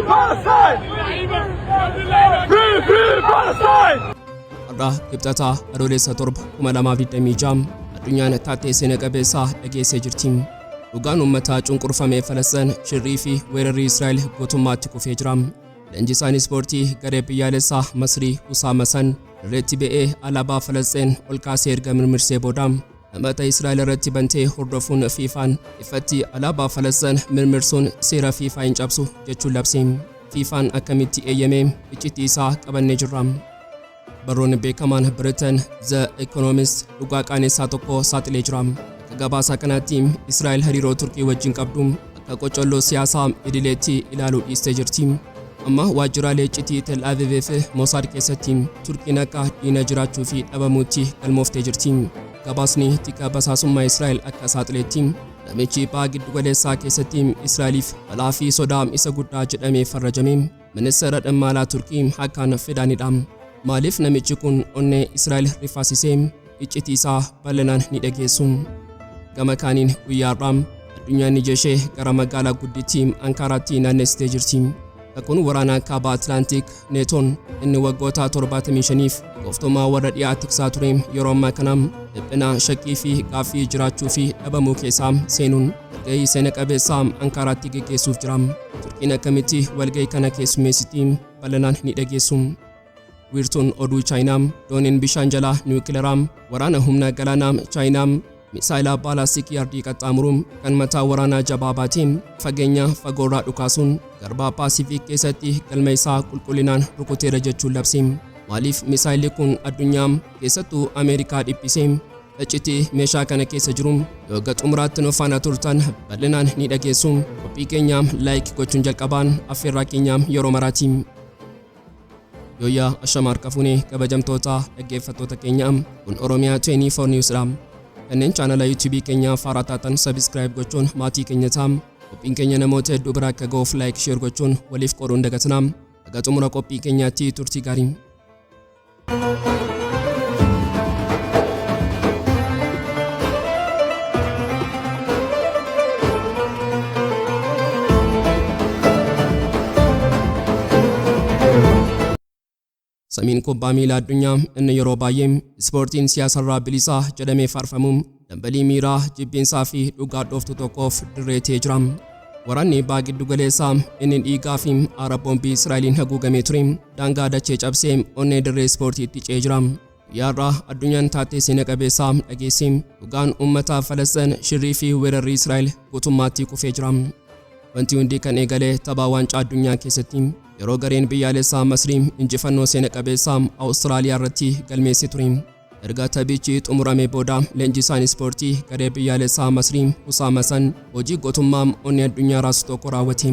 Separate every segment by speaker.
Speaker 1: Palestine! Free, free Palestine!
Speaker 2: Har'a Kibxataa Adoolessa 7, 2026 addunyaan taattee seena qabeessaa dhageessee jirti. Dhugaan uummataa cunqurfamee Falasxin shirrii fi weerarri Israa'el guutummaatti kufee jira. Leenjisaan ispoortii garee biyyaalessaa Masrii Husaam Hasan dirreetti ba'ee alaabaa Falasxin ol kaasee erga mirmirsee booda himata Israa'el irratti bantee hordofuun FIFAn ifatti alaabaa Falasxin mirmirsuun seera FIFA hin cabsu jechuun labse. FIFAn akkamitti eeyyame? Iccitii isaa qabannee jirra. Barruun beekamaan Britain The Economist dhugaa qaanessaa tokko saaxilee jira. Akka gabaasaa kanaatti Israa'el hariiroo Turkii wajjin qabdu akka qocolloo siyaasaa idileetti ilaaluu dhiistee jirti. Amma waajjiraalee iccitii Tel Aviv fi Mossad keessatti Turkiin akka diina jiraachuu fi dhabamuutti galmooftee jirti. Gabaasni tika basaasummaa Israa'el akka saaxileetti namichi baha giddugaleessaa keessatti Israa'eliif balaa fi sodaa isa guddaa jedhamee farrajame ministeera dhimma alaa Turkii Hakan Fidaanidha. Maaliif namichi kun onnee Israa'el rifaasisee? Iccitii isaa bal'inaan ni dhageessu. Gama kaaniin guyyaa har'aa addunyaan ija ishee gara magaalaa guddittii Ankaaraatti naannessitee jirti. Kakuun waraanaa kaaba Atlaantik Neetoon inni waggoota 75f gooftummaa warra dhiyaa tiksaa ture yeroo ammaa kana dhiphina, shakkii fi gaaffii jiraachuu fi dhabamuu keessaa seenuun walgahii seena qabeessaa Ankaaraatti geggeessuuf jira. Turkiin akkamitti walgahii kana keessummeessiti? Bal'inaan ni dhageessu. Wiirtuun oduu Chaayinaa dooniin bishaan jalaa niwukilaraa waraana humna galaanaa Chaayinaa misaayila baalaastikii ardii qaxxaamuru kan mataa waraanaa jabaa baatee fageenya fagoorraa dhukaasuun garbaa Paasifiik keessatti galma isaa qulqullinaan rukuteera jechuun labse. Maaliif misaayilli kun addunyaa keessattuu Ameerikaa dhiphisee? Iccitii meeshaa kana keessa jiru yoo hanga xumuraatti nu faana turtan bal'inaan ni dhageessu. Qophii keenya like gochuun jalqabaan affeerraa keenya yeroo maraati. Yooyyaa, ashama harka fuunee kabajamtoota dhaggeeffattoota keenya, kun Oromiyaa 24 News dha. Kanneen chaanala YouTube keenya faaraa taatan subscribe gochuun maatii keenya ta'a. Qophiin keenya namoota hedduu bira akka ga'uuf like, share gochuun waliif qooduun dagatinaa. Haga xumura qophii keenyaatti turtii gaarii. Samiin kubbaa miilaa addunyaa inni yeroo baay'ee ispoortiin siyaasarraa bilisaa jedhamee faarfamu dambalii miiraa, jibbiinsaa fi dhugaa dhooftu tokkoof dirree ta'ee jira. Waraanni baha giddu galeessaa inni dhiigaa fi aara boombii Israa'eliin haguugamee ture daangaa dachee cabsee onnee dirree ispoortiitti ce'ee jira. Guyyaa har'aa addunyaan taatee seena qabeessaa dhageessee dhugaan uummata Falasxin shirrii fi weerarri Israa'el guutummaatti kufee jira. Wanti hundi kan eegale tapha waancaa addunyaa keessatti yeroo gareen biyyaalessaa Masrii injifannoo seena qabeessaa Awustiraaliyaa irratti galmeesse ture. Erga taphichi xumuramee booda leenjisaan ispoortii garee biyyaalessaa Masrii Husaam Hasan hojii gootummaa onnee addunyaa raasu tokko raawwate.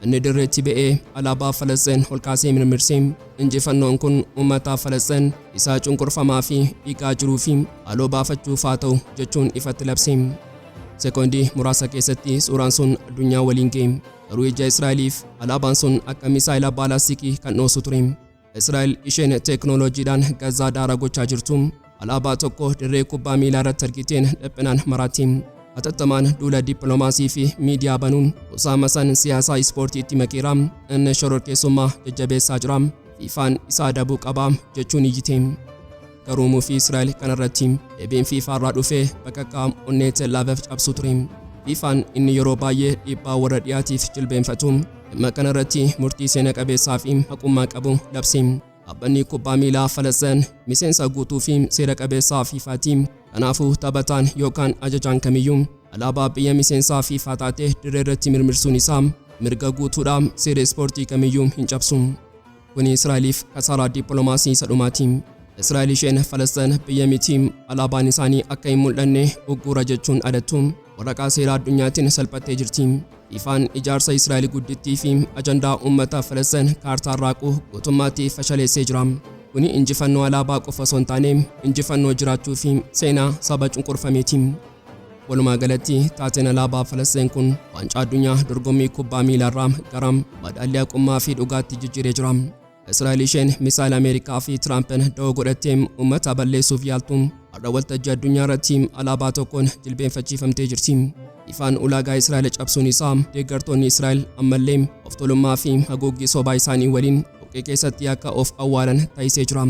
Speaker 2: Inni dirreetti ba'ee alaabaa Falasxin ol kaasee mirmirse. Injifannoon kun uummata Falasxin isa cunqurfamaa fi dhiigaa jiruu fi haaloo baafachuuf haa ta'u jechuun ifatti labse. Sekoondii muraasa keessatti suuraan sun addunyaa waliin ga'e. Garuu ija Israa'eliif alaabaan sun akka misaayila baalaastikii kan dhoosu ture. Israa'el isheen teeknooloojiidhaan Gazaa daara gochaa jirtu alaabaa tokko dirree kubbaa miilaa irratti argiteen dhiphinaan maraatti. Hatattamaan duula dippiloomaasii fi miidiyaa banuun Husaam Hasan siyaasaa ispoortiitti makeera, inni shororkeessummaa jajjabeessaa jira, FIFAn isa adabuu qaba jechuun iyyite. Garuu mufii Israa'el kanarratti deebiin FIFA irraa dhufe bakakkaa onnee Tel Aviv cabsu ture. FIFAn inni yeroo baay'ee dhiibbaa warra dhiyaatiif jilbeenfatu dhimma kanarratti murtii seena qabeessaa fi haqummaa qabu labse. Dhaabbanni kubbaa miilaa Falasxin miseensa guutuu fi seera qabeessaa FIFAti. Kanaafuu taphataan yookaan ajajaan kamiyyuu alaabaa biyya miseensaa FIFA taate dirree irratti mirmirsuun isaa mirga guutuudha, seera ispoortii kamiyyuu hin cabsu. Kuni Israa'eliif kasaaraa dippiloomaasii isa dhumaati. Israa'el isheen Falasxin biyya miti, alaabaan isaanii akka hin mul'anne ugguura jechuun adattu waraqaa seeraa addunyaatiin salphattee jirti. FIFAn ijaarsa Israa'el guddittii fi ajandaa uummata Falasxin kaartaa raaquu guutummaatti fashaleessee jira. Kuni injifannoo alaabaa qofa osoo hin taane injifannoo jiraachuu fi seenaa saba cunqurfameeti. Walumaa galatti taateen alaabaa Falasxin kun waancaa addunyaa dorgommii kubbaa miilaarraa gara madaallii haqummaa fi dhugaatti jijjiiree jira. Israa'el isheen misaayila Ameerikaa fi Tiraampiin da'oo godhattee uummata balleessuuf yaaltu har'a waltajjii addunyaa irratti alaabaa tokkoon jilbeenfachiifamtee jirti. Ifaan ulaagaa Israa'el cabsuun isaa deeggartoonni Israa'el ammallee of tolummaa fi haguuggii sobaa isaanii waliin dhoqqee keessatti akka of awwaalan taasisee jira.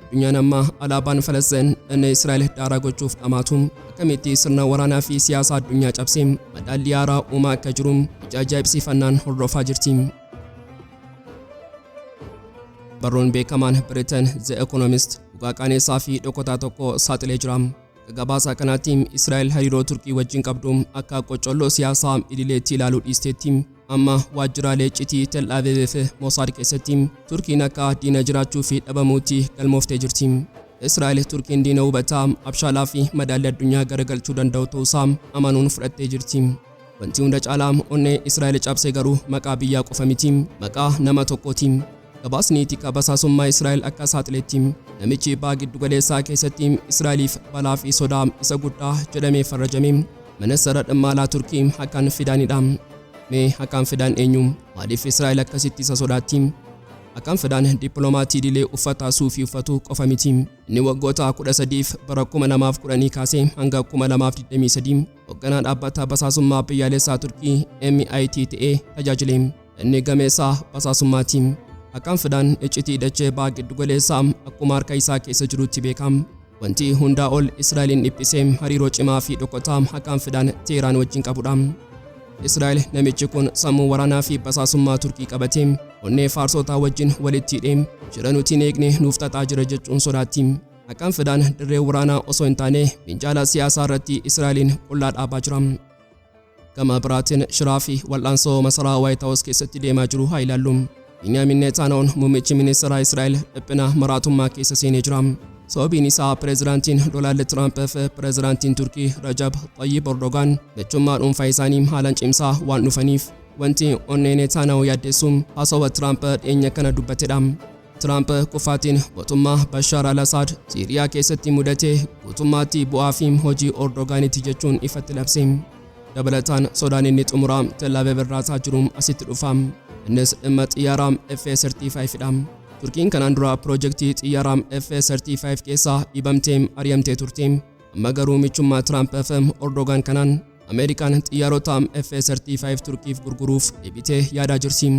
Speaker 2: Addunyaan amma alaabaan Falastiin inni Israa'el daaraa gochuuf dhamaatu akkamitti sirna waraanaa fi siyaasa addunyaa cabsee madaallii haaraa uumaa akka jiru ija ajaa'ibsiifannaan hordofaa jirti. Barruun beekamaan Britain The Economist dhugaa qaaneessaa fi dhokotaa tokko saaxilee jira. Gabaasa kanaatti Israa'el hariiroo Turkii wajjin qabdu akka qocolloo siyaasaa idileetti ilaaluu dhiisteetti. Amma waajjiraalee iccitii Tel Aviv fi Mossad keessatti Turkiin akka diina jiraachuu fi dhabamuutti galmooftee jirti. Israa'el Turkiin diina hubataa, abshaalaa fi madaalli addunyaa garagalchuu danda'u ta'uusaa amanuun fudhattee jirti. Wanti hunda caalaa onnee Israa'el cabse garuu maqaa biyyaa qofa miti, maqaa nama tokkooti. Gabaasni tika basaasummaa Israa'el akka saaxiletti namichi baha giddugaleessaa keessatti Israa'eliif balaa fi sodaa isa guddaa jedhamee farrajame ministeera dhimma alaa Turkii Hakan Fidaanidha. Mee Hakan Fidaan eenyu? Maaliif Israa'el akkasitti isa sodaatti? Hakan Fidaan dippiloomatii idilee uffata suufii uffatu qofa miti. Inni waggoota 13f bara 2010 kaasee hanga 2023 hoogganaa dhaabbata basaasummaa biyyaalessaa Turkii MIT ta'ee tajaajile. Inni gameessa basaasummaati. Hakan Fidaan iccitii dachee baha giddugaleessaa akkuma harka isaa keessa jirutti beekama. Wanti hundaa ol Israa'eliin dhiphisee hariiroo cimaa fi dhokotaa Hakan Fidaan Teheraan wajjin qabudha. Israa'el namichi kun sammuu waraanaa fi basaasummaa Turkii qabatee onnee faarsotaa wajjin walitti hidhee shira nuti hin eegne nuuf xaxaa jira jechuun sodaatti. Hakan Fidaan dirree waraanaa osoo hin taane minjaala siyaasaa irratti Israa'eliin qullaa dhaabaa jira. Gama biraatiin shiraa fi wal'aansoo masaraa White House keessatti deemaa jiru haa ilaallu. Benyamin Netanyahuun muummichi ministeeraa Israa'el dhiphina maraatummaa keessa seenee jira. Sababiin isaa pireezidaantiin Doonaald Tiraamp fi pireezidaantiin Turkii Rajab Xayyib Erdogaan michummaa dhuunfaa isaanii haalaan cimsaa waan dhufaniif wanti onnee Netanyahu yaaddeessu haasawa Tiraamp dhiyeenya kana dubbatedha. Tiraamp kufaatiin mootummaa Bashaar al-Asaad Siiriyaa keessatti mudate guutummaatti bu'aa fi hojii Erdogaaniiti jechuun ifatti labse. Dabalataan sodaan inni xumuraa Tel Aviv irraa jiru asitti dhufa. Innis dhimma xiyyaaraa F-35 dha. Turkiin kanaan dura piroojeektii xiyyaaraa F-35 keessaa dhiibamtee ari'amtee turte. Amma garuu michummaa Tiraamp fi Erdogaan kanaan Ameerikaan xiyyaarota F-35 Turkiif gurguruuf deebitee yaadaa jirti.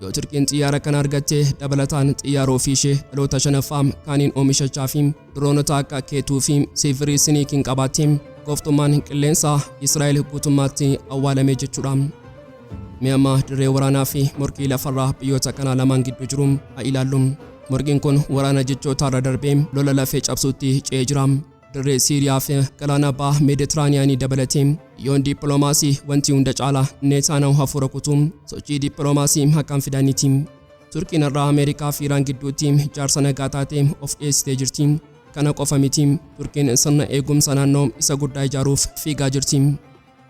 Speaker 2: Yoo Turkiin xiyyaara kana argatte dabalataan xiyyaara ofii ishee dhaloota shanaffaa kaaniin oomishachaa fi diroonota akka K2 fi C3 Siniikiin qabaatte gooftummaan qilleensaa Israa'el guutummaatti awwaalame jechuudha. Mee amma dirree waraanaa fi morkii lafarraa biyyoota kanaa lamaan gidduu jiru haa ilaallu. Morkiin kun waraana jechootaarra darbee lola lafee cabsuutti ce'ee jira. Dirree Siiriyaa fi galaana baha Meeditiraaniyaanii dabalatee biyyoon dippiloomaasii wanti hunda caalaa Netanyahu hafuura kutuu sochii dippiloomaasii Hakan Fidaaniiti. Turkiin irraa Ameerikaa fi Iraan gidduutti jaarsa nagaa taatee of dhiyeessitee jirti. Kana qofa miti, Turkiin sirna eegumsa naannoo isa guddaa ijaaruuf fiigaa jirti.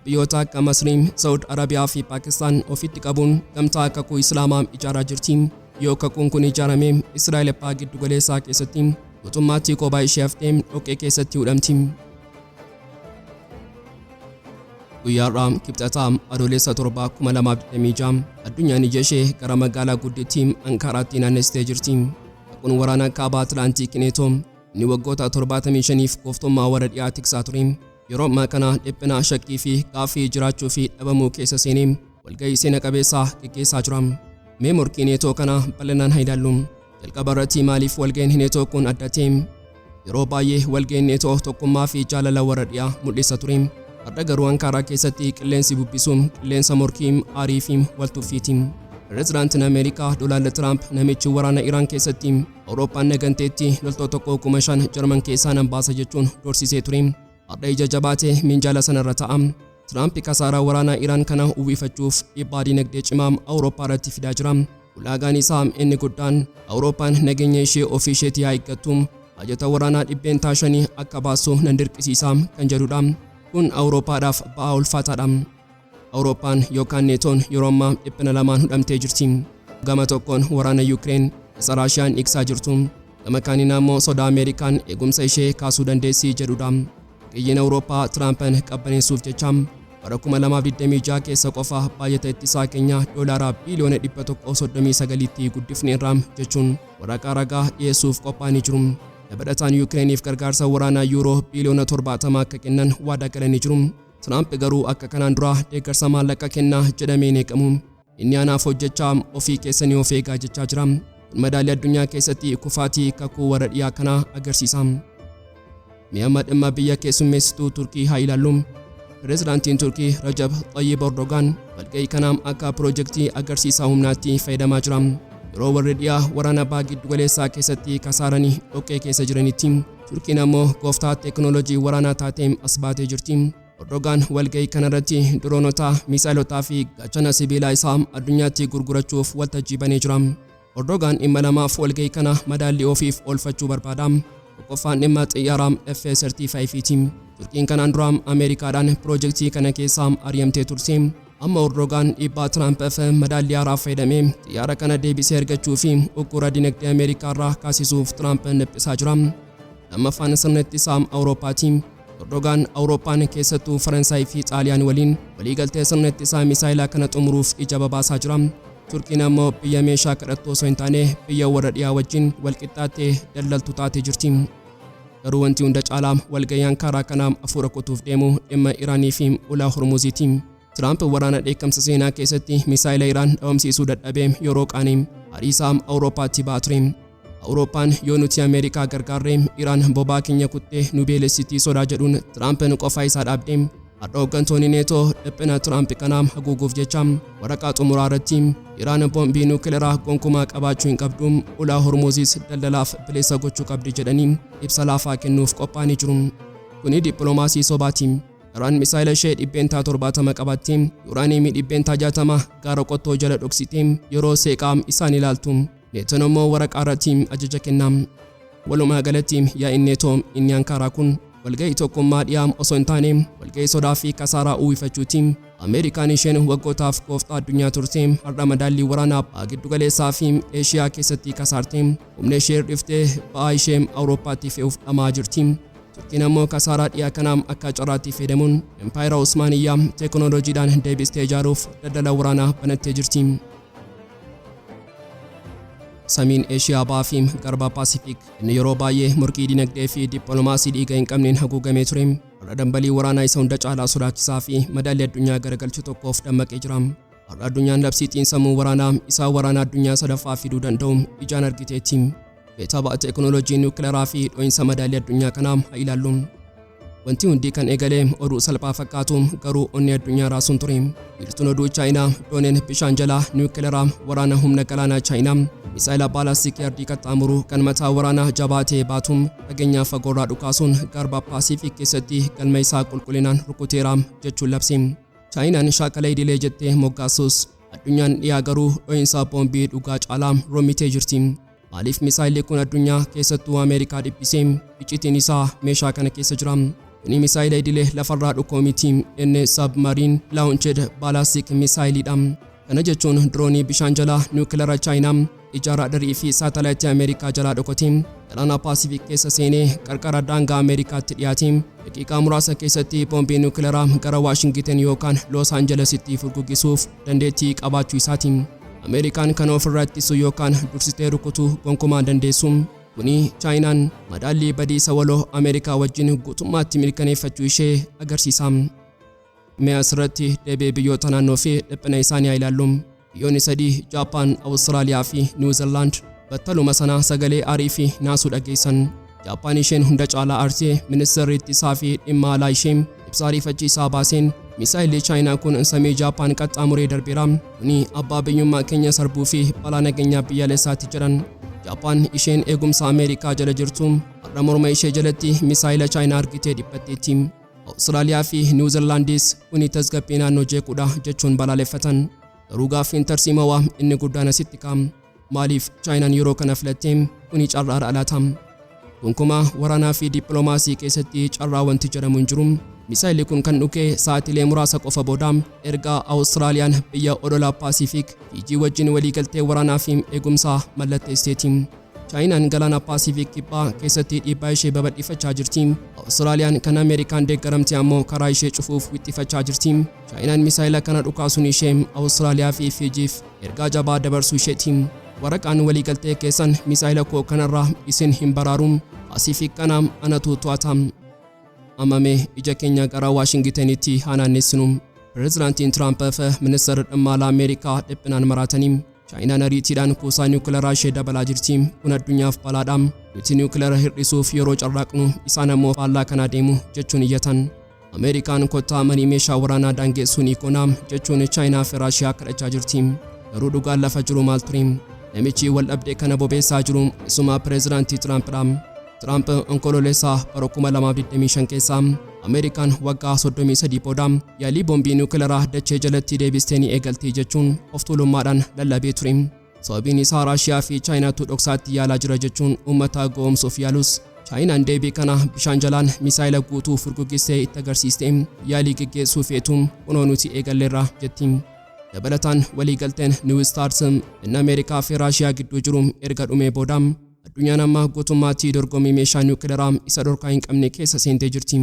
Speaker 2: Biyyoota akka Masrii, Saawud Arabiyaa fi Paakistaan ofitti qabuun gamtaa kakuu Islaamaa ijaaraa jirti. Yoo kakuun kun ijaarame Israa'el baha giddugaleessaa keessatti guutummaatti kophaa ishee haftee dhoqqee keessatti hudhamti. Guyyaarraa Kibxataa Adoolessa 7, 2026 addunyaan ija ishee gara magaalaa guddittii Ankaaraatti naannessitee jirti. Kakuun waraana kaaba Atlaantiik Neetoo inni waggoota 75f gooftummaa warra dhiyaa tiksaa ture. Yeroo ammaa kana dhiphina, shakkii fi gaaffii jiraachuu fi dhabamuu keessa seenee walgahii seena qabeessaa geggeessaa jira. Mee morkii Neetoo kana bal'inaan haa ilaallu. Jalqaba irratti maaliif walgahiin Neetoo kun adda ta'e? Yeroo baay'ee walgahiin Neetoo tokkummaa fi jaalala warra dhiyaa mul'isa ture. Har'a garuu Ankaaraa keessatti qilleensi bubbisu qilleensa morkii, aarii fi waltuffiiti. Pireezidaantiin Ameerikaa Doonaald Tiraamp namichi waraana Iraan keessatti Awurooppaan naganteetti loltoota 5,000 Jarman keessaa nan baasa jechuun doorsisee ture. Har'a ija jabaatee minjaala sanarra ta'a. Tiraamp kasaaraa waraanaa Iraan kana uwwifachuuf dhiibbaa dinagdee cimaa Awurooppaa irratti fidaa jira. Ulaagaan isaa inni guddaan Awurooppaan nageenya ishee ofii isheetii haa eeggattu, baajata waraanaa 5% akka baasu nan dirqisiisa kan jedhudha. Kun Awurooppaadhaaf ba'aa ulfaataadha. Awurooppaan yookaan Neetoon yeroo ammaa dhiphina lamaan hudhamtee jirti. Gama tokkoon waraana Yuukireen isa Raashiyaan dhiigsaa jirtu. Gama kaaniin ammoo sodaa Ameerikaan eegumsa ishee kaasuu dandeessi jedhudha. Ogeeyyiin Awurooppaa Tiraampan qabbaneessuuf jecha bara 2026 keessa qofa baajata ittisaa keenya doolaaraa biiliyoona 139tti guddifneerra jechuun waraqaa ragaa dhiyeessuuf qophaa'anii jiru. Dabalataan Yuukireeniif gargaarsa waraanaa yuuroo biiliyoona 70 akka kennan waadaa galanii jiru. Tiraamp garuu akka kanaan duraa deeggarsa maallaqa kennaa jedhamee hin eegamu. Inni anaaf hojjechaa ofii keessanii of eegaa jechaa jira. Kun madaalii addunyaa keessatti kufaatii kakuu warra dhiyaa kanaa agarsiisa. Mee amma dhimma biyya keessummeessituu Turkii haa ilaallu. Pireezidaantiin Turkii Rajab Xayyib Erdogaan walga'ii kanaam akka piroojeektii agarsiisaa humnaatti fayyadamaa jira. Yeroo warri dhiyaa waraana baha giddugaleessaa keessatti kasaaranii dhoqqee keessa jiranitti, Turkiin ammoo gooftaa teekinooloojii waraanaa taatee as baatee jirti. Erdogaan walga'ii kanarratti diroonota, miisaayilotaa fi gaachana sibiilaa isaa addunyaatti gurgurachuuf waltajjii banee jira. Erdogaan dhimma lamaaf walga'ii kana madaallii ofiif oolfachuu barbaada. Tokkoffaan dhimma xiyyaara F-35 ti. Turkiin kanaan dura Ameerikaadhaan piroojeektii kana keessaa ari'amtee turte. Amma Erdogaan dhiibbaa Tiraampiif madaallii haaraa fayyadamee xiyyaara kana deebisee argachuu fi uggura dinagdee Ameerikaa irraa kaasisuuf Tiraamp dhiphisaa jira. Lammaffaan sirna ittisaa Awurooppaati. Erdogaan Awurooppaan keessattuu Faransaay fi Xaaliyaan waliin waliigaltee sirna ittisaa misaayilaa kana xumuruuf ija babaasaa jira. Turkiin ammoo biyya meeshaa kadhattu osoo hin taane biyya warra dhiyaa wajjin walqixxaattee daldaltu taatee jirti. Garuu wanti hunda caalaa walga'ii Ankaaraa kanaa hafuura kutuuf deemu dhimma Iraanii fi ulaa Hormuziiti. Tiraamp waraana dheekkamsa seenaa keessatti misaayila Iraan dhabamsiisuu dadhabee yeroo qaanii hariisaa Awurooppaatti ba'aa ture. Awurooppaan yoo nuti Ameerikaa gargaarree Iraan bobaa keenya kuttee nu beelessitii sodaa jedhuun Tiraampiin qofa isaa dhaabde. Har'a hooggantoonni Neetoo dhiphina Tiraamp kanaa haguuguuf jecha waraqaa xumuraa irratti Iraan boombii nuukileeraa gonkumaa qabaachuu hin qabdu, ulaa Hormuzis daldalaaf bilisa gochuu qabdi jedhanii ibsa laafaa kennuuf qophaa'anii jiru. Kuni dippiloomaasii sobaati. Iraan misaayila ishee 70% qabaatti, yuuraaniyeemii 60% gaara qottoo jala dhoksitee yeroo seeqaa isaan ilaaltu. Neetoon immoo waraqaa irratti ajaja kenna. Walumaa galatti yaa'iin Neetoo inni Ankaaraa kun walga'ii tokkummaa dhiyaa osoo hin taane walga'ii sodaa fi kasaaraa uwwifachuuti. Ameerikaan isheen waggootaaf gooftaa addunyaa turte har'a madaallii waraanaa baha giddugaleessaa fi Eeshiyaa keessatti kasaarte humna ishee hir'iftee ba'aa ishee Awurooppaatti fe'uuf dhamaa jirti. Turkiin ammoo kasaaraa dhiyaa kanaa akka carraatti fayyadamuun Impaayera Usmaaniyyaa teekinooloojiidhaan deebistee ijaaruuf daldala waraanaa banattee jirti. Samiin Eeshiyaa Bahaa fi Garba Paasifiik inni yeroo baay'ee murqii dinagdee fi dippiloomaasii dhiiga hin qabneen haguugamee ture. Har'a dambalii waraanaa isa hunda caalaa sodaachisaa fi madaalli addunyaa garagalchu tokkoof dammaqee jira. Har'a addunyaan labsii xiinsammuu waraanaa isaa waraana addunyaa sadaffaa fiduu danda'u ijaan argiteetti. Beetaba teekinooloojii nuukileeraa fi dho'insa madaalii addunyaa kanaa haa ilaallu. Wanti hundi kan eegalee oduu salphaa fakkaatu garuu onni addunyaa raasuun ture. Wiirtuun oduu Chaayinaa dooneen bishaan jalaa nuukileeraa waraana humna galaanaa Chaayinaa misaayila baalaastikii ardii qaxxaamuru kan mataa waraanaa jabaa ta'e baatu fageenya fagoorraa dhukaasuun garba Paasifiik keessatti galma isaa qulqullinaan rukuteera jechuun labse. Chaayinaan shaakala idilee jettee moggaasus addunyaan dhiyaa garuu dho'insa boombii dhugaa caalaa romitee jirti. Maaliif misaayilli kun addunyaa keessattuu Ameerikaa dhiphisee? Iccitiin isaa meeshaa kana keessa jira. Kuni misaayila idilee lafarraa dhukoo miti, inni submarine launched ballistic misaayiliidha. Kana jechuun diroonii bishaan jalaa nuukileera Chaayinaa ija raadarii fi saatalaayitii Ameerikaa jalaa dhokatee galaana Paasifiik keessa seenee qarqara daangaa Ameerikaatti dhiyaate daqiiqaa muraasa keessatti boombii nuukileeraa gara Waashingiten yookaan Loos Aanjelesitti furguggisuuf dandeettii qabaachuu isaati. Ameerikaan kana ofirraa ittisuu yookaan dursitee rukutuu gonkumaa dandeessu. Kuni Chaayinaan madaallii badiisa waloo Ameerikaa wajjin guutummaatti mirkaneeffachuu ishee agarsiisa. Mee asirratti deebi'ee biyyoota naannoo fi dhiphina isaanii haa ilaallu. Biyyoonni sadii Jaappaan, Awustiraaliyaa fi Niwuziilaand battaluma sana sagalee aarii fi naasuu dhageessan. Jaappaan isheen hunda caalaa aarsee ministeerri ittisaa fi dhimma alaa ishee ibsa ariifachiisaa baaseen misaayilli Chaayinaa kun samii Jaappaan qaxxaamuree darbeera. Kuni abbaa biyyummaa keenya sarbuu fi balaa nageenyaa biyyaalessaati jedhan. Jaappaan isheen eegumsa Ameerikaa jala jirtu har'a morma ishee jalatti misaayila Chaayinaa argitee dhiphatteetti. Awustiraaliyaa fi Niwuziilaandis kuni tasgabbii naannoo jeequudha jechuun balaaleffatan. Garuu gaaffiin tarsiimawaa inni guddaan asitti kaa'am. Maaliif Chaayinaan yeroo kana filattee? Kuni carraadha laata? Gonkumaa waraanaa fi dippiloomaasii keessatti carraa wanti jedhamu hin jiru. Misaayilli kun kan dhukee sa'aatiilee muraasa qofa booda erga Awustiraaliyaan biyya odola Paasifiik Fiijii wajjin waliigaltee waraanaa fi eegumsaa mallatteesseeti. Chaayinaan galaana Paasifiik kibbaa keessatti dhiibbaa ishee babal'ifachaa jirti. Awustiraaliyaan kan Ameerikaan deeggaramte ammoo karaa ishee cufuuf wixxifachaa jirti. Chaayinaan misaayila kana dhukaasuun ishee Awustiraaliyaa fi Fiijiif ergaa jabaa dabarsuu isheeti. Waraqaan waliigaltee keessan misaayila koo kanarraa isin hin baraaru. Paasifiik kana anatu to'ata. Amma mee ija keenya gara Waashingitanitti haa naannessinu. Pireezidaantiin Tiraamp fi ministeerri dhimma alaa Ameerikaa dhiphinaan maraatanii Chaayinaan ariitiidhaan kuusaa niwukilaraa ishee dabalaa jirti. Kun addunyaaf balaadha. Nuti niwukilara hir'isuuf yeroo carraaqnu isaan ammoo faallaa kanaa deemu jechuun iyyatan. Ameerikaan kottaa marii meeshaa waraanaa daangessuun hiikoonaa jechuun Chaayinaa fi Raashiyaa kadhachaa jirti. Garuu dhugaan lafa jiru maal ture? Namichi wal dhabdee kana bobeessaa jiru isuma pireezidaantii Tiraampidha. Tiraamp Onkololeessaa bara 2025 keessa Ameerikaan waggaa 33 booda yaalii boombii niwukilaraa dachee jalatti deebistee ni eegalti jechuun of tuulummaadhaan lallabee ture. Sababiin isaa Raashiyaa fi Chaayinaatu dhoksaatti yaalaa jira jechuun uummata gowwoomsuuf yaalus, Chaayinaan deebii kana bishaan jalaan misaayila guutuu furguggistee itti agarsiiste. Yaalii geggeessuu feetu kunoo nuti eegalleerra jetti. Dabalataan waliigalteen New Start inni Ameerikaa fi Raashiyaa gidduu jiru erga dhumee booda addunyaan amma guutummaatti dorgommii meeshaa niwukilaraa isa dhorkaa hin qabne keessa seentee jirti.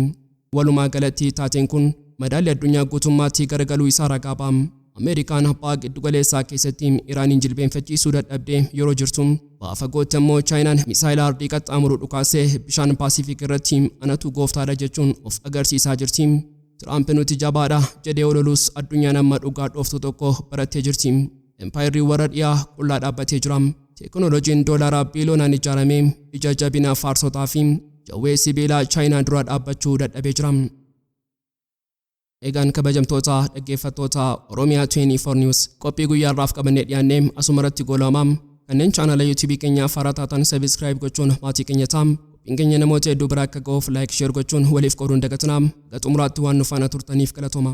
Speaker 2: Walumaa galatti taateen kun madaalli addunyaa guutummaatti garagaluu isaa ragaa ba'a. Ameerikaan baha giddugaleessaa keessatti Iraaniin jilbeenfachiisuu dadhabdee yeroo jirtu, baha fagootti ammoo Chaayinaan misaayila ardii qaxxaamuru dhukaasee bishaan Paasifiik irratti anatu gooftaadha jechuun of agarsiisaa jirti. Tiraamp nuti jabaadha jedhee ololus addunyaan amma dhugaa dhooftu tokko barattee jirti. Empaayirri warra dhiyaa qullaa dhaabbatee jira. Teekinooloojiin doolaara biiliyoonaan ijaarame ija jabina faarsotaa fi jawwee sibiilaa Chaayinaa dura dhaabbachuu dadhabee jira. Egaan kabajamtoota dhaggeeffattoota Oromiyaa 24 News, qophii guyyaa irraaf qabannee dhiyaannee asuma irratti goolabama. Kanneen chaanala YouTube keenyaaf haaraa taatan subscribe gochuun maatii keenya ta'aa. Qophiin keenya namoota hedduu bira akka ga'uuf like, share gochuun waliif qooduun dagatinaa. Hanga xumuraatti waan nu faana turtaniif galatooma.